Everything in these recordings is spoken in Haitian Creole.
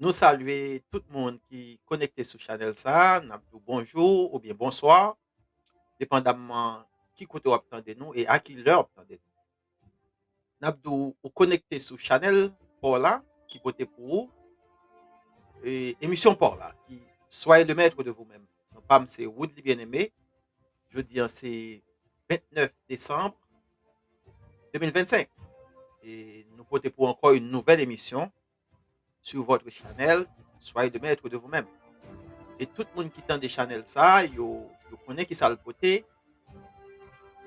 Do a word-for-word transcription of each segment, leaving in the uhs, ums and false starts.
Nou salye tout moun ki konekte sou chanèl sa a. N ap di w bonjou oubyen bonswa, depandamman ki kote w ap tande nou e a ki lè w ap tande nou. N ap di w ou konekte sou chanèl pa w la ki pote pou ou e, emisyon pa w la ki Soyez le maître de vous-même. Non pa m se Woodly Bien-Aimé. Jodi a se vennèf desanm de mil vennsenk. E nou pote pou ou ankò yon nouvèl emisyon sur votre channel, Soyez le maître de vous-même. E tout moun ki tande chanèl sa, yo, yo konnen ki sa l pote.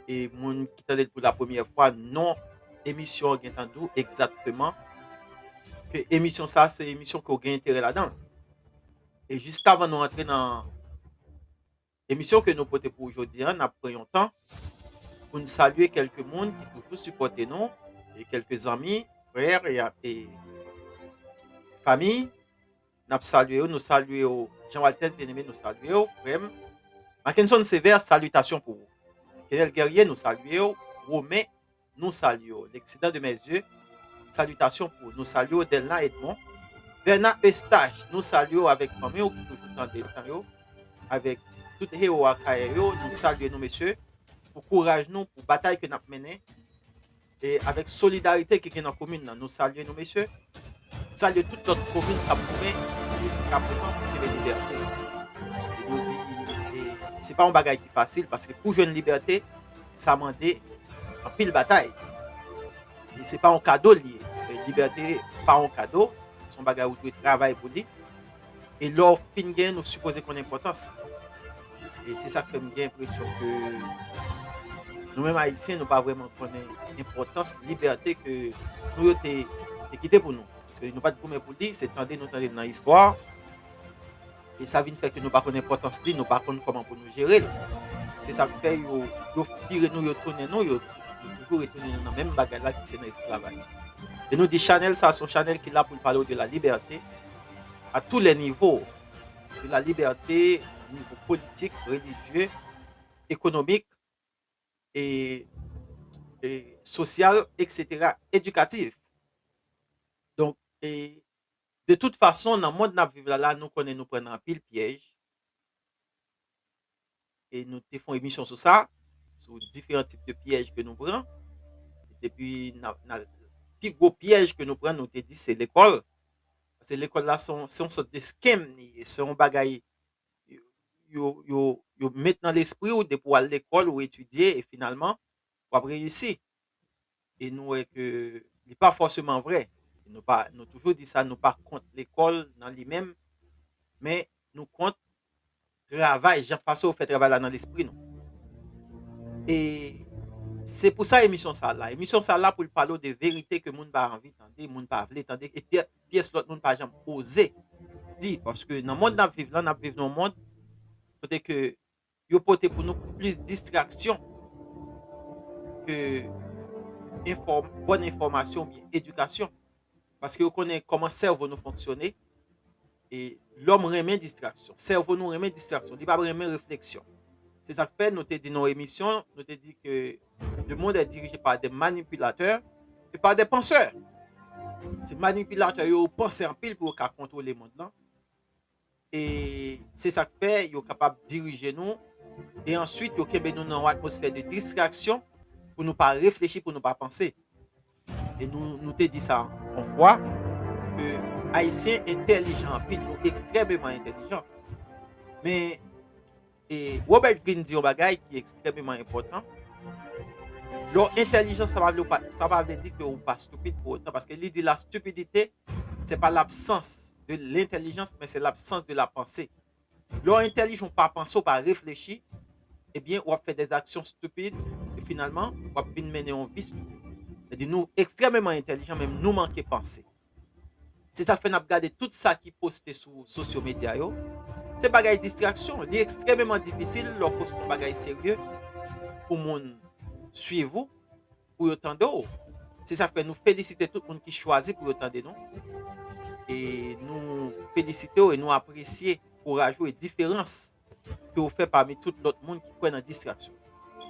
E moun ki tande l pou la premyè fwa, non emisyon an gentan di w egzakteman ke emisyon sa se emisyon ke w gen enterè ladan l. E jis avan nou antre nan emisyon ke nou pote pou ou jodi a, n ap pran yon tan pou n salye kèlke moun ki toujou sipòte nou, e kèlke zanmi, frè e, e fanmi. N ap salye w, nou salye w. Jean Waltès Bien-Aimé, nou salye w, frè m. Mackenson Sévère, salitasyon pou ou. Kenel Guerrier, nou salye w. Romain, nou salye w. L'Accident de mes yeux, salitasyon pou ou. Nou salye w. Delna Edmond, Bernard Eustache, nou salye w avèk fanmi w ki toujou tande tan yo, avèk tout ewo Akayè yo, nou salye nou, mesye, pou kouraj nou, pou batay ke n ap mennen, e avèk solidarite ki gen nan komin nan. Nou salye nou, mesye. Salye tout lòt komin k ap goumen jiskaprezan pou kenbe libète. E nou di, e se pa yon bagay ki fasil, paske pou jwenn libète, sa mande anpil batay. E se pa yon kado l ye. E libète pa yon kado, se yon bagay ou dwe travay pou li. E lè w fin gen, nou sipoze konn enpòtans li. E se sa k fè m gen enpresyon ke nou menm Ayisyen, nou pa vrèman konnen enpòtans libète ke nou yo te, te kite pou nou. Paske nou pa t goumen pou li, se tande nou tande l nan istwa. E sa vin fè ke nou pa konn enpòtans li, nou pa konn kòman pou nou jere l. Se sa k fè yo, yo vire nou, yo tounen nou, yo, yo toujou retounen nou nan menm bagay la ki se nan esklavaj. E nou di chanèl sa, se yon chanèl ki la pou l pale w de la libète à tous les niveaux. De la libète nan nivo politik, relijye, ekonomik, e, e sosyal, etsetera, edikatif. Donk, e, de tout fason, nan mond n ap viv la, la, nou konnen nou pran nan anpil pyèj. E nou te fè yon emisyon sou sa, sou diferan tip de pyèj ke nou pran. Depi nan, nan, pi gwo pyèj ke nou pran, nou te di se lekòl. Paske lekòl la, se yon, se yon sòt de scam li ye, se yon bagay yo, yo, yo met nan lespri w, depi w al lekòl, ou etidye, e finalman, w ap reyisi. E nou wè ke li pa fòseman vrè. Nou pa, nou toujou di sa, nou pa kont lekòl nan li menm, men nou kont travay, jan fason yo fè travay la nan lespri nou. E se pou sa emisyon sa la. Emisyon sa la pou l pale w de verite ke moun pa anvi tande, moun pa vle tande, e pyè-, pyès lòt moun pa janm oze di. Paske nan mond n ap viv lan, n ap viv nan yon mond kote ke yo pote pou nou plis distraksyon ke enfòm-, bòn enfòmasyon oubyen edikasyon. Paske yo konnen kòman sèvo nou fonksyone. E lòm renmen distraksyon. Sèvo nou renmen distraksyon. Li pa renmen refleksyon. Se sa k fè nou te di nan yon emisyon, nou te di ke le monde est dirigé par des manipulateurs et par des penseurs. Se manipilatè yo, yo panse anpil pou yo ka kontwole mond lan. E se sa k fè yo kapab dirije nou. E answit, yo kenbe nou nan yon atmosfè de distraksyon pou nou pa reflechi, pou nou pa panse. E nou, nou te di sa yon fwa, ke Ayisyen entèlijan anpil, nou ekstrèmeman entèlijan. Men, e Robert Greene di yon bagay ki ekstrèmeman enpòtan. Lè w entèlijan, sa pa vle, w pa, sa pa vle di ke ou pa stupid pou otan, paske li di la stupidité, c'est pas l'absence de l'intelligence, mais c'est l'absence de la pensée. Lè w entèlijan, w pa panse, w pa reflechi, ebyen, w ap fè des actions stupides, e finalman, w ap vin mennen yon vi stupid. Sa di nou ekstrèmeman entèlijan, men nou manke panse. Se sa k fè n ap gade tout sa ki poste sou sosyo medya yo. Se bagay distraksyon. Li ekstrèmeman difisil lè w poste yon bagay serye pou moun swiv ou, pou yo tande w. Se sa k fè nou felisite tout moun ki chwazi pou yo tande nou. E nou felisite w e nou apresye kouraj ou e diferans ke w fè pami tout lòt moun ki kwè nan distraksyon.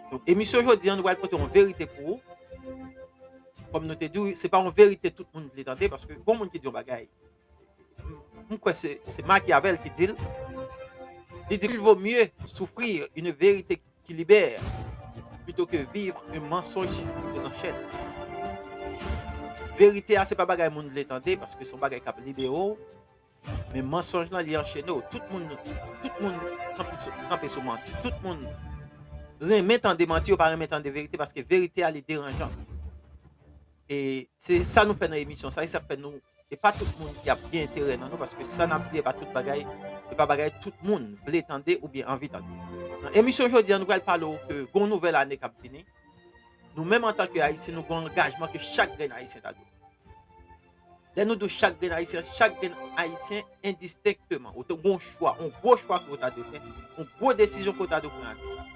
Donk, emisyon jodi a, nou pral pote yon verite pou ou. Kòm nou te di w, se pa yon verite tout moun vle tande, paske gon moun ki di yon bagay, m kwè se, se Machiavel ki di l, li di, il vaut mieux souffrir une vérité qui libère plutôt que vivre un mensonge qui vous enchaîne. Verite a se pa bagay moun vle tande, paske se yon bagay k ap libere w, men mansonj lan, li anchene w. Tout moun, tout moun kanpe sou, kanpe sou manti. Tout moun renmen tande manti, yo pa renmen tande verite, paske verite a, li deranjan. E se sa nou fè nan emisyon sa, e sa fè nou, e pa tout moun ki ap gen enterè nan nou, paske sa n ap di, e pa tout bagay, e pa bagay tout moun vle tande oubyen anvi tande. Nan emisyon jodi a, nou pral pale w ke gon nouvèl ane k ap vini. Nou menm, antanke Ayisyen, nou gon angajman ke chak grenn Ayisyen ta dwe. Lè nou di w chak grenn Ayisyen, chak grenn Ayisyen endistenkteman, ou te gon chwa, yon gwo chwa ke w ta dwe fè, yon gwo desizyon ke w ta dwe pran ane sa.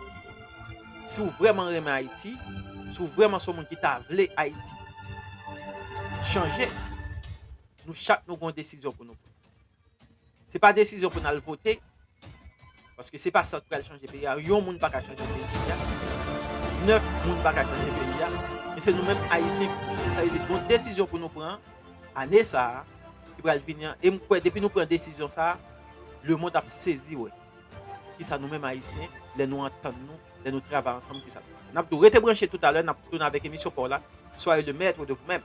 Si w vrèman renmen Ayiti, si w vrèman se yon moun ki ta vle Ayiti chanje, nou chak nou gon desizyon pou nou pran. Se pa desizyon pou n al vote, paske se pa sa k pral chanje peyi a. Yon moun pa ka chanje peyi a. Nèf moun pa ka chanje peyi a. Men se nou menm Ayisyen ki pou chanje. Sa vle di, gon desizyon pou nou pran ane sa a, ki pral vini an. E m kwè, depi nou pran desizyon sa a, lemonn ap sezi wè kisa nou menm Ayisyen, lè nou antann nou, lè nou travay ansanm, kisa nou. N ap tou rete branche toutalè, n ap tounen avèk emisyon pa w la, Soyez le maître de vous-même.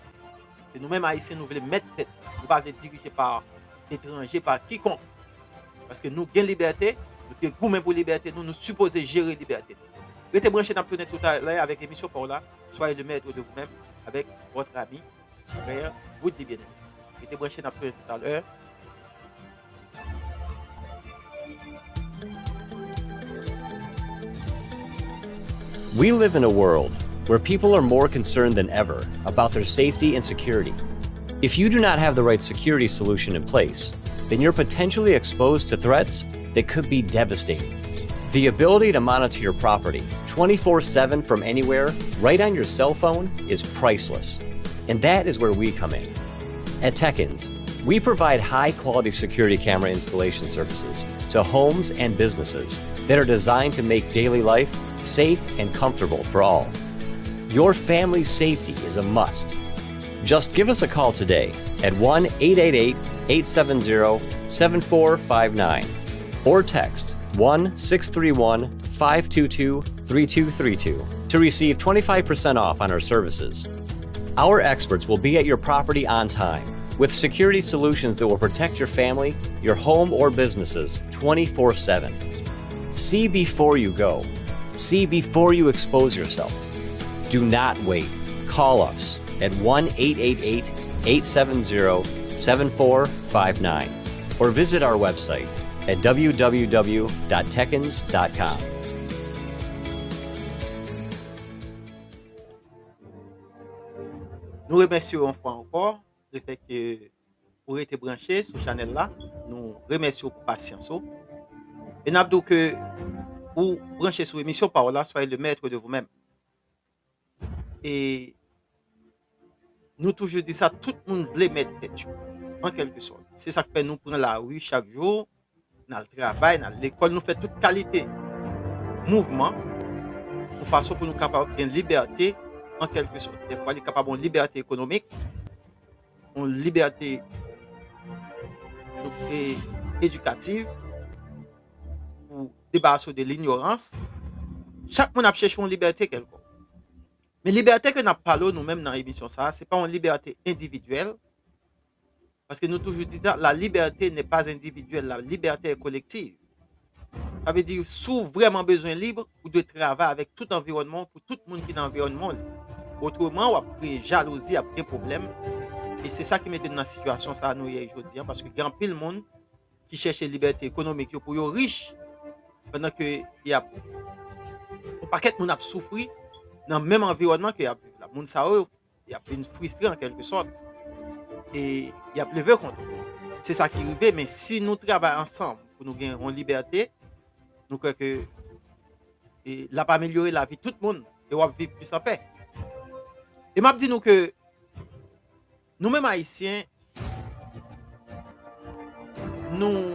Se nou menm Ayisyen, nou vle mèt tèt nou. Nou pa vle dirije pa etranje, pa kikonk. Paske nou gen libète, nou te goumen pou libète nou, nou sipoze jere libète nou. Rete branche, n ap tounen toutalè avèk emisyon pa w la, Soyez le maître de vous-même, avec votre ami, frère Woodly Bien-Aimé. Rete branche, n ap tounen toutalè. We live in a world where people are more concerned than ever about their safety and security. If you do not have the right security solution in place, then you're potentially exposed to threats that could be devastating. The ability to monitor your property twenty-four seven from anywhere, right on your cell phone, is priceless. And that is where we come in. At Tekins, we provide high quality security camera installation services to homes and businesses that are designed to make daily life safe and comfortable for all. Your family's safety is a must. Just give us a call today at one eight eight eight, eight seven zero, seven four five nine or text one six three one, five two two, three two three two to receive twenty-five percent off on our services. Our experts will be at your property on time with security solutions that will protect your family, your home, or businesses twenty-four seven. See before you go. See before you expose yourself. Do not wait. Call us at one eight eight eight, eight seven zero, seven four five nine or visit our website at w w w dot tekins dot com. Nou remèsye w yon fwa ankò, lefètke ou rete branche sou chanèl la. Nou remèsye w pou pasyans ou. E n ap di w ke ou branche sou emisyon pa w la, Soyez le maître de vous-même. E nou toujou di sa, tout moun vle mèt tèt yo, an kèlke sòt. Se sa k fè nou pran lari chak jou, n al travay, n al lekòl, nou fè tout kalite mouvman, yon fason pou nou kapab gen libète, an kèlke sòt. Dèfwa, li kapab yon libète ekonomik, yon libète, e, edikatif, pou debarase w de linyorans. Chak moun ap chèche yon libète kèlkonk. Men libète ke n ap pale w nou menm nan emisyon sa a, se pa yon libète endividyèl, paske nou toujou di sa, la liberté n'est pas individuelle, la liberté est collective. Sa vle di, si w vrèman bezwen lib, ou dwe travay avèk tout anviwònman w pou tout moun ki nan anviwònman w li. Otreman, w ap kreye jalouzi, ap gen pwoblèm. E se sa ki mete n nan sitiyasyon sa a nou ye jodi a, paske gen anpil moun ki chèche libète ekonomik yo pou yo rich, pandan ke y ap, yon pakèt moun ap soufri nan menm anviwònman ke y ap viv la. Moun sa yo, y ap vin fristre an kèlke sòt. E y ap leve kont ou. Se sa ki rive, men si nou travay ansanm pou nou gen yon libète, nou kwè ke, e, l ap amelyore lavi tout moun e w ap viv plis anpè. E m ap di nou ke nou menm Ayisyen, nou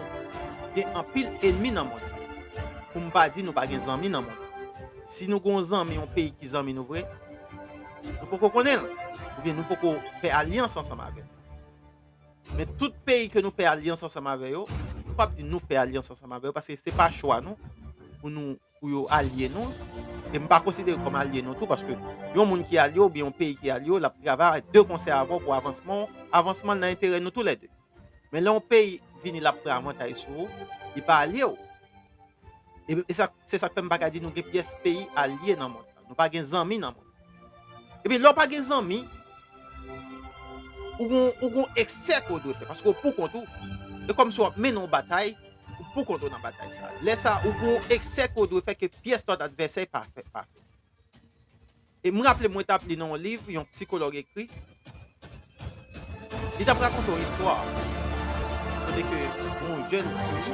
gen anpil ènmi nan mond lan. Pou m pa di nou pa gen zanmi nan mond lan. Si nou gen yon zanmi, yon peyi ki zanmi nou vre, nou poko konnen l, oubyen nou poko fè alyans ansanm avè l. Men tout peyi ke nou fè alyans ansanm avè yo, nou p ap di nou fè alyans ansanm avè yo, paske se pa chwa nou pou nou, pou yo alye nou. E m pa konsidere yo kòm alye nou tou, paske yon moun ki alye w oubyen yon peyi ki alye w, l ap travay de konsè avè w pou avansman w, avansman l nan enterè nou toulède. Men lè yon peyi vini, l ap pran avantaj sou ou, li pa alye w. E, e sa, se sa k fè m pa ka di nou gen pyès peyi alye nan mond lan. Nou pa gen zanmi nan mond lan. Epi lè w pa gen zanmi, ou gon, ou gon eksè ke w dwe fè, paske w pou kont ou. E kòmsi w ap mennen yon batay, ou pou kont ou nan batay sa. Lè sa, ou gon eksè ke w dwe fè ke pyès lòt advèsè pa fè, pa fè. E m raple mwen t ap li nan yon liv, yon sikològ ekri. Li t ap rakonte yon istwa kote ke yon jèn fi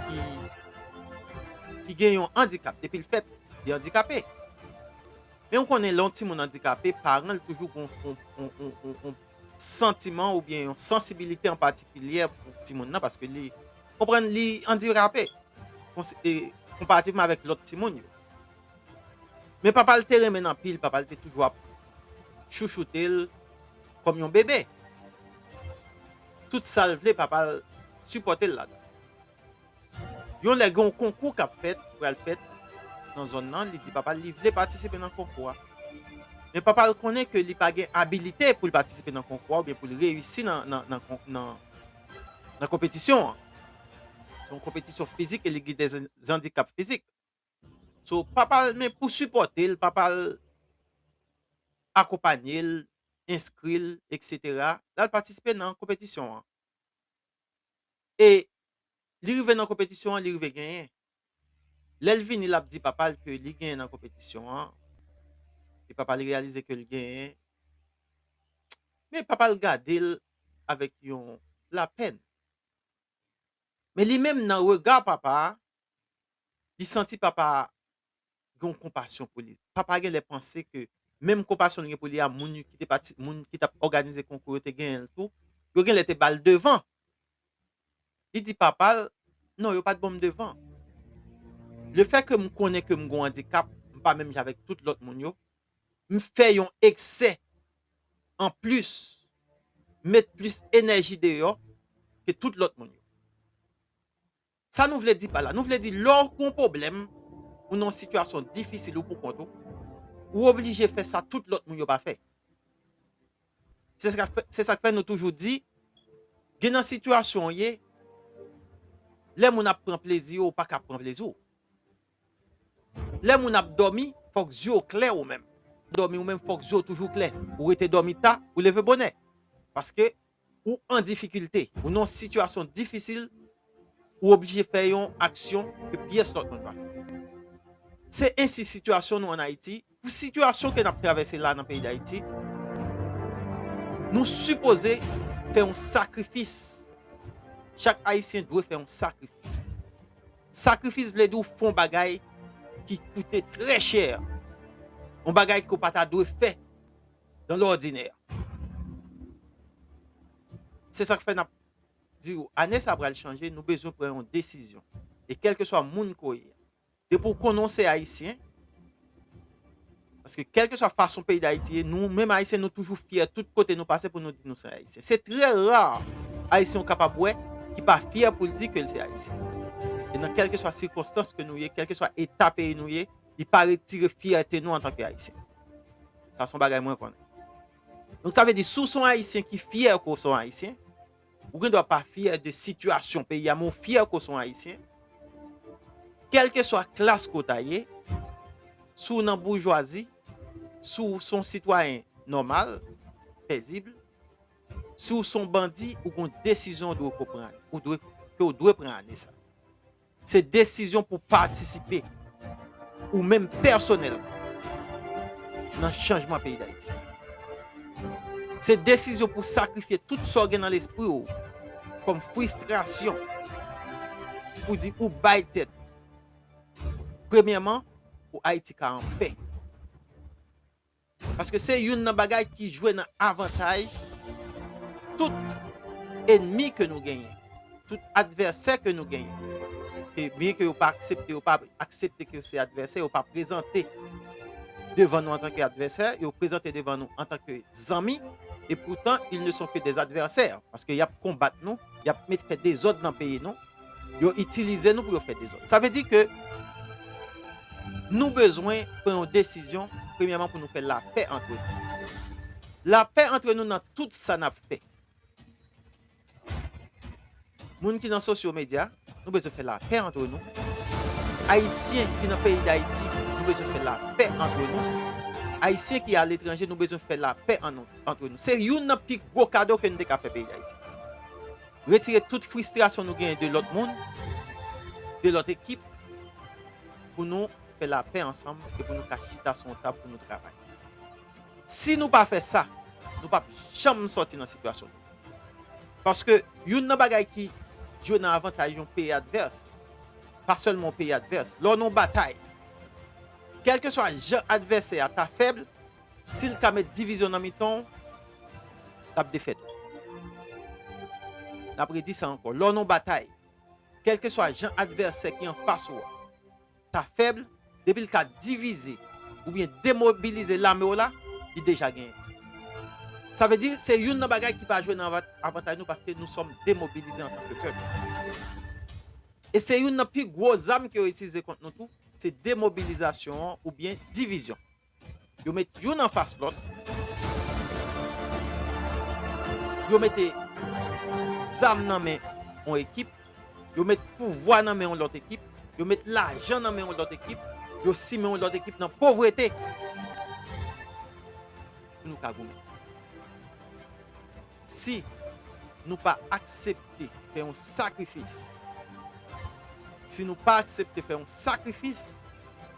ki, ki gen yon andikap. Depi l fèt, li andikape. Men ou konnen, lè yon timoun andikape, paran l toujou gon yon, yon, yon, yon, yon santiman oubyen yon sansibilite an patikilyè pou timoun nan, paske li konprann li andikape konse-, e, konparativman avèk lòt timoun yo. Men papa l te renmen l anpil, papa l te toujou ap chouchoute l kòm yon bebe. Tout sa l vle, papa l sipòte l ladan. Yon lè gen yon konkou k ap fèt, ki pral fèt nan zòn nan, li di papa l li vle patisipe nan konkou a. Men papa l konnen ke li pa gen abilite pou l patisipe nan konkou a oubyen pou l reyisi nan, nan, nan, nan, nan konpetisyon an. Se yon konpetisyon fizik e li gen de zan-, zandikap fizik. So, papa l, men pou sipòte l, papa l akonpanye l, enskri l, etsetera, l al patisipe nan konpetisyon an. E li rive nan konpetisyon an, li rive genyen. Lè l vini, l ap di papa l ke li genyen nan konpetisyon an, e papa l reyalize ke l genyen. Men papa l gade l avèk yon lapèn. Men li menm, nan rega papa a, li santi papa a gen yon konpasyon pou li. Papa a genlè panse ke menm konpasyon l gen pou li a, moun ki te pati, moun ki t ap òganize konkou yo te genyen l tou. Yo genlè te ba l devan. Li di papa l, "Non, yo pa t ban m devan. Lefètke m konnen ke m gen yon andikap, m pa menm jan avèk tout lòt moun yo, m fè yon eksè anplis, met plis enèji deyò ke tout lòt moun yo." Sa nou vle di pa la? Nou vle di lè w gen yon pwoblèm, ou nan yon sitiyasyon difisil, ou pou kont ou, ou oblije fè sa tout lòt moun yo pa fè. Se sa k fè, se sa k fè nou toujou di, gen nan sitiyasyon w ye, lè moun ap pran plezi yo, ou pa ka pran plezi w. Lè moun ap dòmi, fòk zye w klè ou menm. Dòmi ou menm, fòk zye w toujou klè. Ou rete dòmi ta, ou leve bonè. Paske ou an difikilte, ou nan yon sitiyasyon difisil, ou oblije fè yon aksyon ke pyès lòt moun pa fè. Se ensi sitiyasyon nou ann Ayiti. Pou sitiyasyon ke n ap travèse la nan peyi Dayiti, nou sipoze fè yon sakrifis. Chak Ayisyen dwe fè yon sakrifis. Sakrifis vle di w fè yon bagay ki koute trè chè. Yon bagay ke w pa ta dwe fè dans l'ordinaire. Se sa k fè n ap di w, ane sa pral chanje, nou bezwen pran yon desizyon. E kèlkeswa moun ke w ye, depi w konnen w se Ayisyen, paske kèlkeswa fason peyi Dayiti ye, nou menm Ayisyen, nou toujou fyè tout kote nou pase pou nou di nou se Ayisyen. Se trè ra Ayisyen w kapab wè ki pa fyè pou l di ke l se Ayisyen. E nan kèlkeswa sikonstans ke nou ye, kèlkeswa eta peyi nou ye, li pa retire fyète nou antanke Ayisyen. Sa se yon bagay mwen konnen. Donk, sa vle di, si w se yon Ayisyen ki fyè ke w se yon Ayisyen, ou gen dwa pa fyè de sitiyasyon peyi a, men w fyè ke w se yon Ayisyen, kèlkeswa klas ke w ta ye, si w nan boujwazi, si w se yon sitwayen nòmal, pezib, si w se yon bandi, ou gen yon desizyon w dwe pran, ou dwe, ke w dwe pran ane sa. Se desizyon pou patisipe, ou menm pèsonèlman, nan chanjman peyi Dayiti. Se desizyon pou sakrifye tout sa w gen nan lespri w kòm fristrasyon, pou di ou bay tèt. Premyèman, pou Ayiti ka anpè. Paske se youn nan bagay ki jwe nan avantaj tout enmi ke nou genyen, tout advèsè ke nou genyen. Ke byen ke yo pa aksepte, yo pa aksepte ke se advèsè, yo pa prezante devan nou antanke advèsè, yo prezante devan nou antanke zanmi. E poutan, ils ne sont que des adversaires, paske y ap konbat nou, y ap met fè dezòd nan peyi nou, yo itilize nou pou yo fè dezòd. Sa vle di ke nou bezwen pran yon desizyon, premyèman, pou nou fè lapè antre nou. Lapè antre nou nan tout sa n ap fè. Moun ki nan sosyo medya, nou bezwen fè lapè antre nou. Ayisyen ki nan peyi Dayiti, nou bezwen fè lapè antre nou. Ayisyen ki aletranje, nou bezwen fè lapè an-, antre nou. Se youn nan pi gwo kado ke nou te ka fè peyi Dayiti. Retire tout fristrasyon nou genyen de lòt moun, de lòt ekip, pou nou fè lapè ansanm e pou nou ka chita sou yon tab pou nou travay. Si nou pa fè sa, nou p ap janm sòti nan sitiyasyon nou. Paske youn nan bagay ki jwe nan avantaj yon peyi advès, pa sèlman yon peyi advès, lè w nan yon batay, kèlkeswa jan advèsè a ta fèb, si l ka met divizyon nan mitan w, l ap defèt ou. N ap redi sa ankò. Lè w nan yon batay, kèlkeswa jan advèsè ki anfas ou a ta fèb, depi l ka divize oubyen demobilize lame w la, li deja genyen. Sa vle di, se youn nan bagay ki pa jwe nan avan-, avantaj nou, paske nous sommes démobilisés en tant que peuple. E se youn nan pi gwo zam ke yo itilize kont nou tou, se demobilizasyon an oubyen divizyon. Yo met youn anfas lòt. Yo mete zam nan men yon ekip. Yo met pouvwa nan men yon lòt ekip. Yo met lajan nan men yon lòt ekip. Yo simen yon lòt ekip nan povrete. Pou nou ka goumen. Si nou pa aksepte fè yon sakrifis, si nou pa aksepte fè yon sakrifis,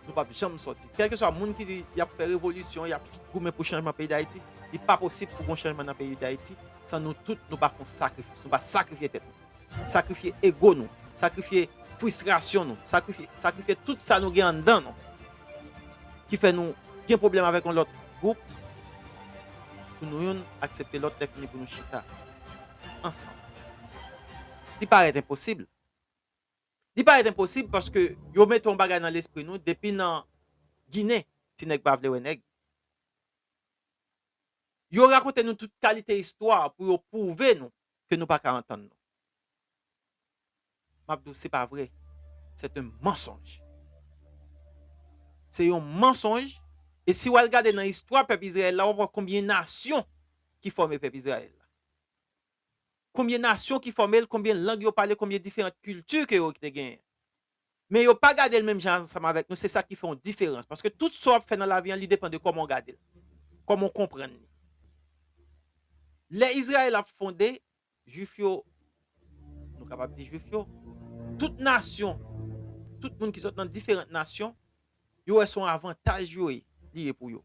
nou p ap janm sòti. Kèlkeswa moun ki di y ap fè revolisyon, y ap goumen pou chanjman peyi Dayiti, li pa posib pou gon chanjman nan peyi Dayiti san nou tout nou pa fè yon sakrifis, nou pa sakrifye tèt nou. Sakrifye ego nou, sakrifye fristrasyon nou, sakrifye, sakrifye tout sa nou gen anndan nou, ki fè nou gen pwoblèm avèk yon lòt gwoup, pou nou youn aksepte lòt, lè fini pou nou chita ansanm. Li parèt enposib. Li parèt enposib paske yo mete yon bagay nan lespri nou depi nan Ginen, ti nèg pa vle wè nèg. Yo rakonte nou tout kalite istwa pou yo pwouve nou ke nou pa ka antann nou. M ap di w, se pa vre. C'est un mensonge. Se yon mansonj. E si w al gade nan istwa pèp Izrayèl la, w ap wè konbyen nasyon ki fòme pèp Izrayèl la. Konbyen nasyon ki fòme l, konbyen lang yo pale, konbyen diferan kilti ke yo te genyen. Men yo pa gade l menm jan ansanm avèk nou, se sa ki fè yon diferans. Paske tout sa w ap fè nan lavi an, li depann de kòman w gade l, kòman w konprann li. Lè Izrayèl ap fonde, Jwif yo, nou kapab di Jwif yo, tout nasyon, tout moun ki sot nan diferan nasyon, yo wè se yon avantaj yo ye, li ye pou yo.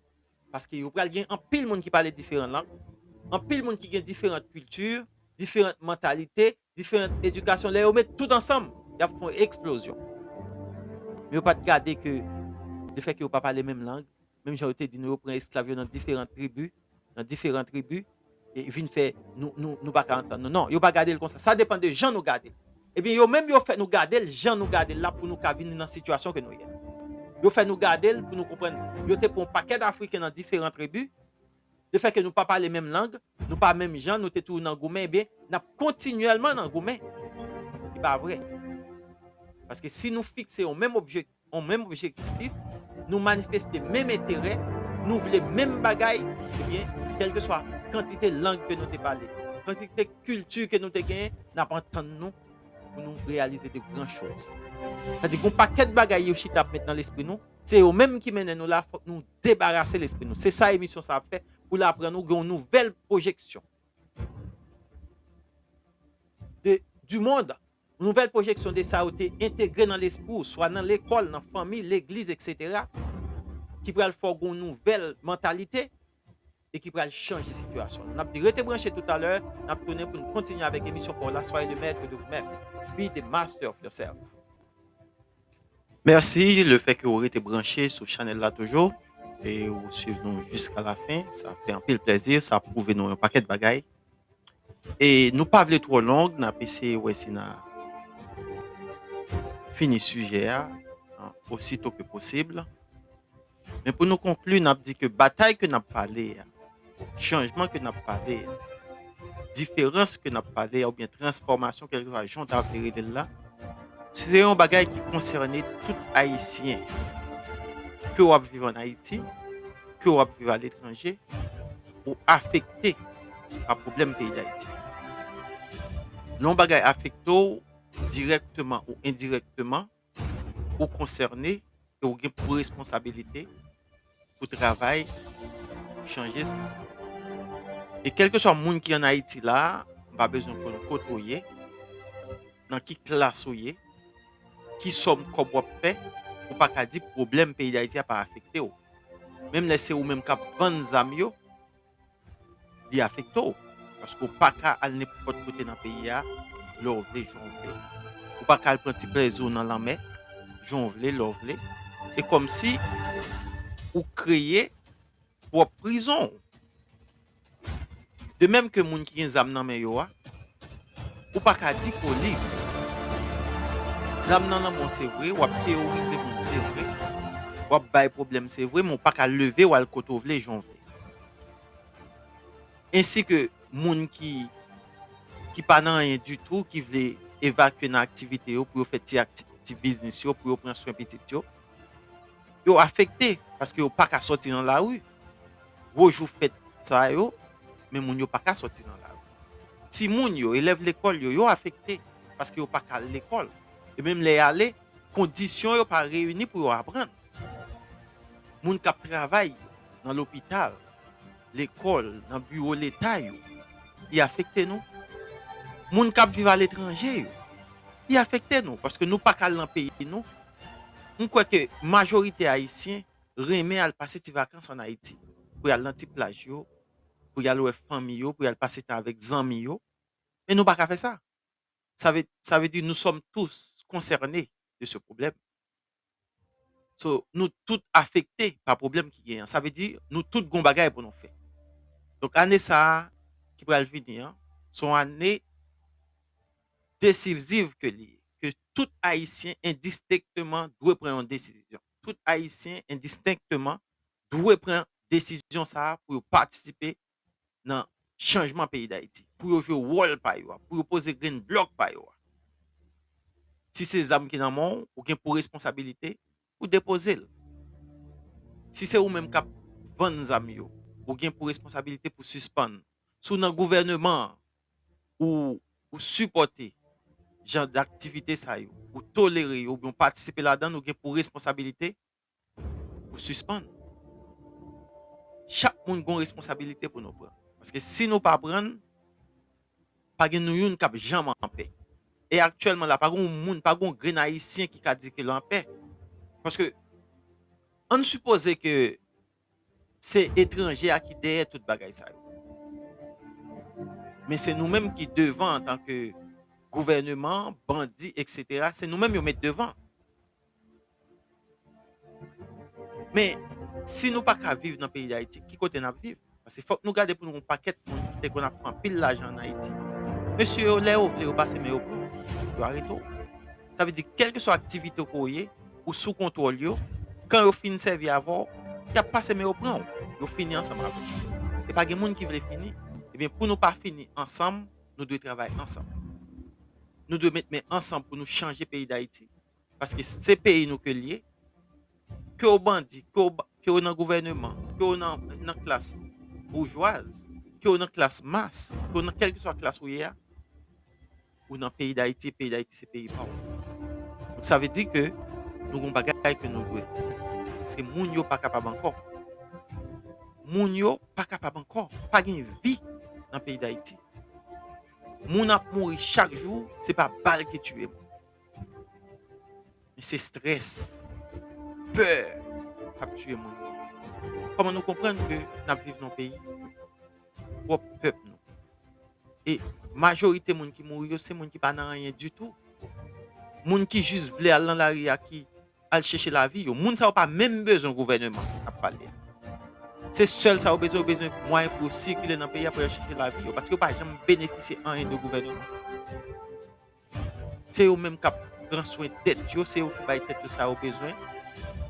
Paske yo pral gen anpil moun ki pale diferan lang, anpil moun ki gen diferan kilti, diferan mantalite, diferan edikasyon. Lè yo met tout ansanm, y ap fè yon eksplozyon. Men yo pa t gade ke lefètke yo pa pale menm lang, menm jan yo te di nou, yo pran esklav yo nan diferan tribi, nan diferan tribi, e vin fè nou, nou, nou pa ka antann nou. Non, yo pa gade l konsa. Sa depann de jan nou gade l. Ebyen, yo menm yo fè nou gade l jan nou gade l la pou nou ka vin nan sitiyasyon ke nou ye. Yo fè nou gade l pou nou konprann. Yo te pran yon pakèt Afriken nan diferan tribi. Lefètke nou pa pale menm lang, nou pa menm jan, nou te toujou nan goumen, ebyen, n ap kontinyèlman nan goumen. Se pa vre. Paske si nou fikse yon menm objektif, yon menm objektif, nou manifeste menm enterè, nou vle menm bagay, ebyen, kèlkeswa kantite lang ke nou te pale, kantite kilti ke nou te genyen, n ap antann nou pou nou reyalize de gran choz. Tandis gon pakèt bagay yo chita ap met nan lespri nou, se yo menm ki mennen nou la, fòk nou debarase lespri nou. Se sa emisyon sa ap fè, pou l aprann ou gen yon nouvèl pwojeksyon de, du monde. Yon nouvèl pwojeksyon de sa yo te entegre nan lespri w, swa nan lekòl, nan fanmi, legliz, etsetera, ki pral fè w gen yon nouvèl mantalite e ki pral chanje sitiyasyon w. N ap di rete branche toutalè, n ap tounen pou n kontinye avèk emisyon pa w la, Soyez le maître de vous-même, Be the master of yourself. Mèsi, lefètke w rete branche sou chanèl la toujou, e w swiv nou jiska lafen, sa fè anpil plèzi, sa pwouve nou yon pakèt bagay. E nou pa vle twò long, n ap eseye wè si n a fini sijè a, an, osito ke posib. Men pou nou konkli, n ap di ke batay ke n ap pale a, chanjman ke n ap pale a, diferans ke n ap pale a, oubyen transfòmasyon, kèlkeswa jan w ta vle rele l la, se yon bagay ki konsène tout Ayisyen. Ke w ap viv ann Ayiti, ke w ap viv aletranje, ou afekte pa pwoblèm peyi Dayiti. Lè yon bagay afekte w dirèkteman ou endirèkteman, ou konsène e ou gen pou responsabilite pou travay pou chanje sa. E kèlkeswa moun ki ann Ayiti la, m pa bezwen konn kote w ye, nan ki klas ou ye, ki sòm kòb w ap fè, ou pa ka di pwoblèm peyi Dayiti a pa afekte w. Menm lè se ou menm k ap vann zam yo, li afekte w. Paske w pa ka al nenpòt kote nan peyi a lè w vle, jan w vle. Ou pa ka al pran ti plezi w nan lanmè jan w vle, lè w vle. E kòmsi ou kreye pwòp prizon w. De menm ke moun ki gen zam nan men yo a, ou pa ka di ke w lib. Zam nan nan men w se vre, w ap teworize moun se vre, w ap bay pwoblèm se vre, men w pa ka leve w al kote w vle, jan w vle. Ensi ke moun ki, ki pa nan anyen ditou, ki vle evakye nan aktivite yo pou yo fè ti akti-, ti biznis yo, pou yo pran swen pitit yo, yo afekte paske yo pa ka sòti nan lari. Gwo jou fèt sa yo, men moun yo pa ka sòti nan lari. Timoun yo, elèv lekòl yo, yo afekte paske yo pa ka al lekòl. E menm lè y ale, kondisyon yo pa reyini pou yo aprann. Moun k ap travay nan lopital, lekòl, nan biwo leta yo, li afekte nou. Moun k ap viv aletranje yo, li afekte nou, paske nou pa ka al nan peyi nou. M kwè ke majorite Ayisyen renmen al pase ti vakans ann Ayiti, pou y al nan ti plaj yo, pou y al wè fanmi yo, pou y al pase tan avèk zanmi yo. Men nou pa ka fè sa. Sa vle, sa vle di nous sommes tous concernés de ce problème. So, nou tout afekte pa pwoblèm ki genyen an. Sa vle di nou tout gon bagay pou nou fè. Donk, ane sa a ki pral vini an, se yon ane desiziv ke li ye, ke tout Ayisyen endistenkteman dwe pran yon desizyon. Tout Ayisyen endistenkteman dwe pran desizyon sa a pou yo patisipe nan chanjman peyi Dayiti, pou yo jwe wòl pa yo a, pou yo poze grenn blòk pa yo a. Si se zam ki nan men w, ou gen pou responsabilite pou depoze l. Si se ou menm k ap vann zam yo, ou gen pou responsabilite pou sispann. Si w nan gouvèneman an, ou, ou sipòte jan d aktivite sa yo, ou tolere yo, oubyen w patisipe ladan l, ou gen pou responsabilite pou sispann. Chak moun gon responsabilite pou nou pran. Paske si nou pa pran l, pa gen nou youn k ap janm anpè. E aktyèlman la, pa gon moun, pa gon grenn Ayisyen ki ka di ke l anpè. Paske, ann sipoze ke se etranje a ki dèyè tout bagay sa yo. Men se nou menm ki devan antanke gouvèneman, bandi, etsetera. Se nou menm yo met devan. Men, si nou pa ka viv nan peyi Dayiti, ki kote n ap viv? Paske fòk nou gade pou nou yon pakèt moun ki te konn ap fè anpil lajan ann Ayiti. Mesye yo, lè yo vle, yo pase men yo pran w. Yo arete w. Sa vle di, kèlkeswa aktivite ke w ye, ou sou kontwòl yo, kan yo fin sèvi avè w, y ap pase men yo pran w. Yo fini ansanm avè w. E pa gen moun ki vle fini. Ebyen, pou nou pa fini ansanm, nou dwe travay ansanm. Nou dwe met men ansanm pou nou chanje peyi Dayiti. Paske se peyi nou ke l ye. Ke w bandi, ke w ba-, ke w nan gouvèneman, ke w nan, nan klas boujwaz, ke w nan klas mas, ke w nan kèlkeswa klas ou ye a, ou nan peyi Dayiti, peyi Dayiti se peyi pa w. Donk, sa vle di ke nou gon bagay ke nou dwe fè. Paske moun yo pa kapab ankò. Moun yo pa kapab ankò. Pa gen vi nan peyi Dayiti. Moun ap mouri chak jou, se pa bal ki tiye moun. Men se estrès, pè k ap tiye moun yo. Kòman nou konprann ke n ap viv nan yon peyi pwòp pèp nou? E majorite moun ki mouri yo, se moun ki pa nan anyen ditou. Moun ki jis vle al nan lari a, ki al chèche lavi yo. Moun sa yo pa menm bezwen gouvèneman k ap pale a. Se sèl sa yo bezwen, yo bezwen mwayen pou yo sikile nan peyi a, pou yo al chèche lavi yo, paske yo pa janm benefisye anyen de gouvèneman. Se yo menm k ap pran swen tèt yo, se yo ki bay tèt yo sa yo bezwen.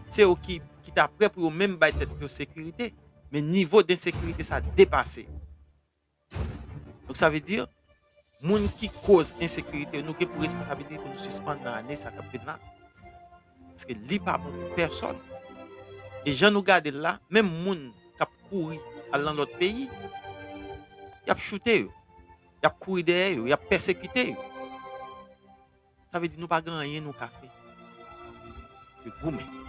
Se yo ki, ki ta prè pou yo menm bay tèt yo sekirite. Men nivo d ensekirite sa depase. Donk, sa vle di, moun ki koz ensekirite yo, nou gen pou responsabilite pou nou sispann nan ane sa k ap vin la. Paske li pa bon pou pèsòn. E jan nou gade l la, menm moun k ap kouri al nan lòt peyi, y ap choute yo, y ap kouri dèyè yo, y ap pèsekite yo. Sa vle di nou pa gen anyen nou ka fè ke goumen.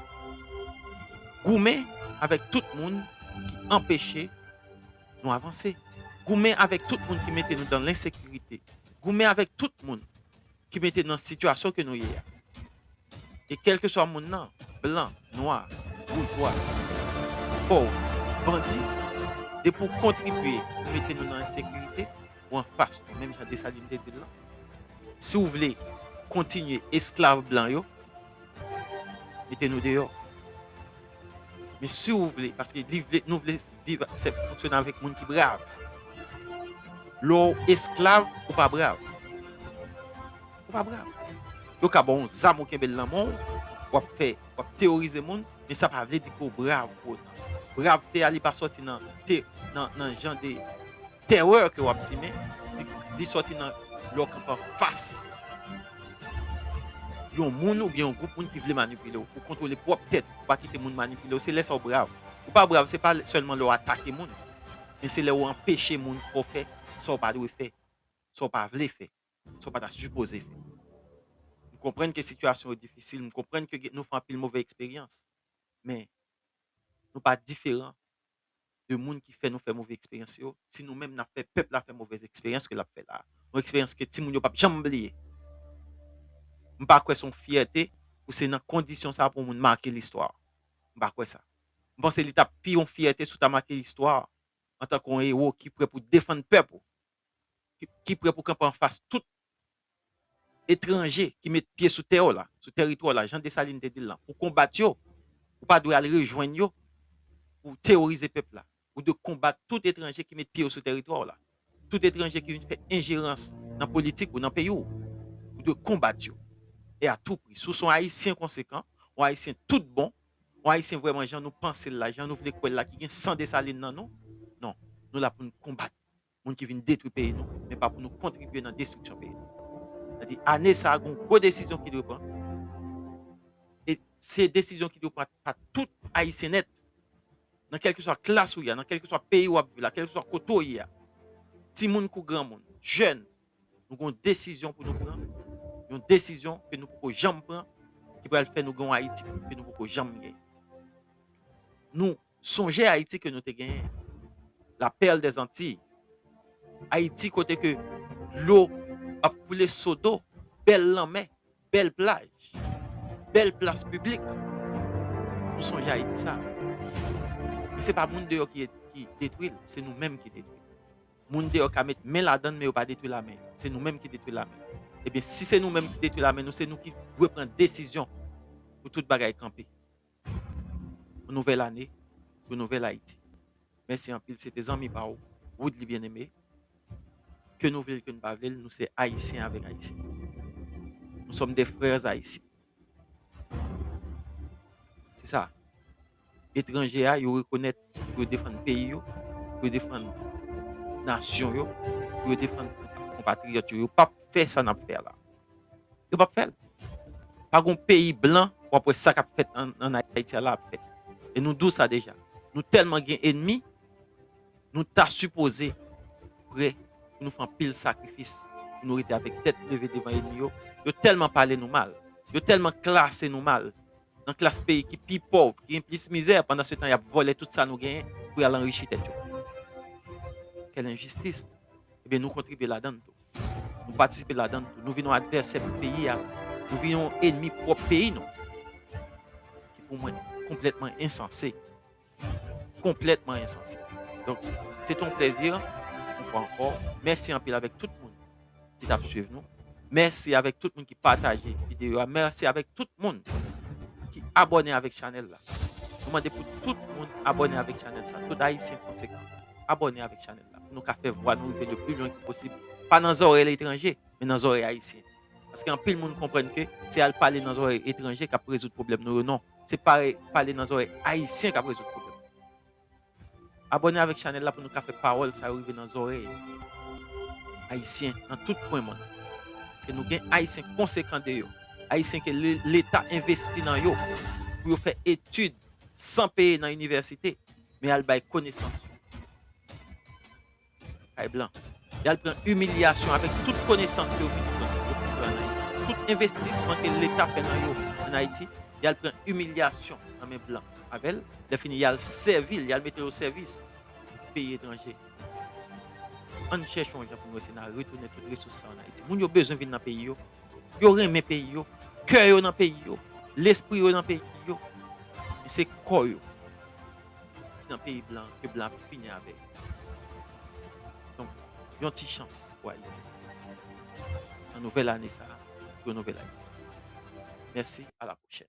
Goumen avèk tout moun ki anpeche nou avanse. Goumen avèk tout moun ki mete nou nan lensekirite. Goumen avèk tout moun ki mete nou nan sitiyasyon ke nou ye a. E kèlkeswa moun nan, blan, nwa, boujwa, pòv, bandi, depi w kontribye pou mete nou nan ensekirite, ou anfas nou, menm jan Desalin te di l lan. Si w vle kontinye esklav blan yo, mete nou deyò. Men si w vle, paske li vle, nou vle viv, se fonksyone avèk moun ki brav. Lè w esklav, ou pa brav. Ou pa brav. Yo ka ba w yon zam ou kenbe l nan men w, w ap fè, w ap teworize moun, men sa pa vle di ke w brav pou otan. Bravte a, li pa sòti nan, te, nan, nan jan de tèrè ke w ap simen, li, li sòti nan lè w kanpe anfas yon moun oubyen yon gwoup moun ki vle manipile w, pou kontwole pwòp tèt ou, pou pa kite moun manipile w. Se lè sa w brav. Ou pa brav, se pa sèlman lè w atake moun, men se lè w anpeche moun fè w fè sa w pa dwe fè, sa w pa vle fè, sa w pa ta sipoze fè. M konprann ke sitiyasyon yo difisil, m konprann ke gen, nou fè anpil move eksperyans, men nou pa diferan de moun ki fè nou fè move eksperyans yo, si nou menm n ap fè pèp la fè move eksperyans ke l ap fè la a. Yon eksperyans ke timoun yo p ap janm bliye. M pa kwè se yon fyète pou se nan kondisyon sa pou yon moun make listwa. M pa kwè sa. M panse li t ap pi yon fyète si w ta make listwa antanke yon ewo ki prè pou defann pèp ou, ki, ki prè pou kanpe anfas tout etranje ki met pye sou tè w la, sou tèritwa w la, jan Desalin te di l lan, pou konbat yo, ou pa dwe al rejwenn yo pou teworize pèp la. Ou dwe konbat tout etranje ki met pye yo sou tèritwa w la. Tout etranje ki vin fè enjerans nan politik ou nan peyi w, ou dwe konbat yo. E a tou pri. Si w se yon Ayisyen konsekan, yon Ayisyen tout bon, yon Ayisyen vrèman jan nou panse l la, jan nou vle kwè l la, ki gen san Desalin nan nou, non, nou la pou n konbat moun ki vin detwi peyi nou, men pa pou nou kontribye nan destriksyon peyi nou. Sa di, ane sa a, gen yon gwo desizyon ki dwe pran. E se desizyon ki dwe pran pa tout Ayisyen nèt. Nan kèlkeswa klas ou ye a, nan kèlkeswa peyi w ap viv la, kèlkeswa kote w ye a. Timoun kou granmoun, jèn, nou gen yon desizyon pou nou pran. Yon desizyon ke nou poko janm pran, ki pral fè nou gen yon Ayiti ke nou poko janm genyen. Nou sonje Ayiti ke nou te genyen, la perle des Antilles. Ayiti kote ke dlo ap koule sodo, bèl lanmè, bèl plaj, bèl plas piblik. Nou sonje Ayiti sa. Men se pa moun deyò ki, ki detwi l, se nou menm ki detwi l. Moun deyò ka met men ladan l, men yo pa detwi lame yo. Se nou menm ki detwi lame yo. Ebyen, si se nou menm ki detwi lame nou, se nou ki dwe pran desizyon pou tout bagay kanpe. Yon nouvèl ane, yon nouvèl Ayiti. Mèsi anpil, se te zanmi pa w, Woodly Bien-Aimé. Ke nou vle l, ke nou pa vle l, nou se Ayisyen avèk Ayisyen. Nous sommes des frères haïtiens. Se sa. Etranje a, yo rekonèt pou yo defann peyi yo, pou yo defann nasyon yo, pou yo defann konpatriyòt yo. Yo p ap fè sa n ap fè a la. Yo p ap fè l. Pa gen yon peyi blan w ap wè sa k ap fèt ann, ann Ayiti a la ap fèt. E nou di w sa deja. Nou tèlman gen ènmi, nou ta sipoze prè pou nou fè anpil sakrifis, pou nou rete avèk tèt leve devan ènmi yo. Yo tèlman pale nou mal. Yo tèlman klase nou mal. Nan klas peyi ki pi pòv, ki gen plis mizè, pandan se tan y ap vòlè tout sa nou genyen pou y al anrichi tèt yo. Quelle injustice! Ebyen, nou kontribye ladan l tou. Nou patisipe ladan l tou. Nou vin yon advèsè pou peyi a tou. Nou vin yon ènmi pwòp peyi nou. Ki pou mwen konplètman ensanse. Konplètman ensanse. Donk, se te yon plèzi, yon fwa ankò. Mèsi anpil avèk tout moun ki t ap swiv nou. Mèsi avèk tout moun ki pataje videyo a. Mèsi avèk tout moun ki abòne avèk chanèl la. Nou mande pou tout moun abòne avèk chanèl sa. Tout Ayisyen konsekan, abòne avèk chanèl la. Pou nou ka fè vwa nou rive le pli lwen ki posib. Pa nan zòrèy etranje, men nan zòrèy Ayisyen. Paske anpil moun konprann ke se al pale nan zòrèy etranje k ap rezoud pwoblèm nou yo. Non. Se pale, pale nan zòrèy Ayisyen k ap rezoud pwoblèm. Abòne avèk chanèl la pou nou ka fè pawòl sa yo rive nan zòrèy Ayisyen nan tout kwen mond. Paske nou gen Ayisyen konsekan de yo. Ayisyen ke le- Leta envesti nan yo pou yo fè etid san peye nan inivèsite, men y al bay konesans yo kay blan. Y al pran imilyasyon avèk tout konesans ke yo fin pran, yo fin pran an Ayiti. Tout envestisman ke Leta fè nan yo an Ayiti, y al pran imilyasyon nan men blan avè l. Lè fini, y al sèvi l, y al mete l o sèvis peyi etranje. Ann chèche yon jan pou nou eseye n al retounen tout resous sa yo an Ayiti. Moun yo bezwen vin nan peyi yo. Yo renmen peyi yo. Kè yo nan peyi yo. Lespri yo nan peyi yo. Men se kò yo ki nan peyi blan, ke blan ap fini avè yo. Donk, yon ti chans pou Ayiti. Nan nouvèl ane sa a, pou yon nouvèl Ayiti. Mèsi, a la pwochèn.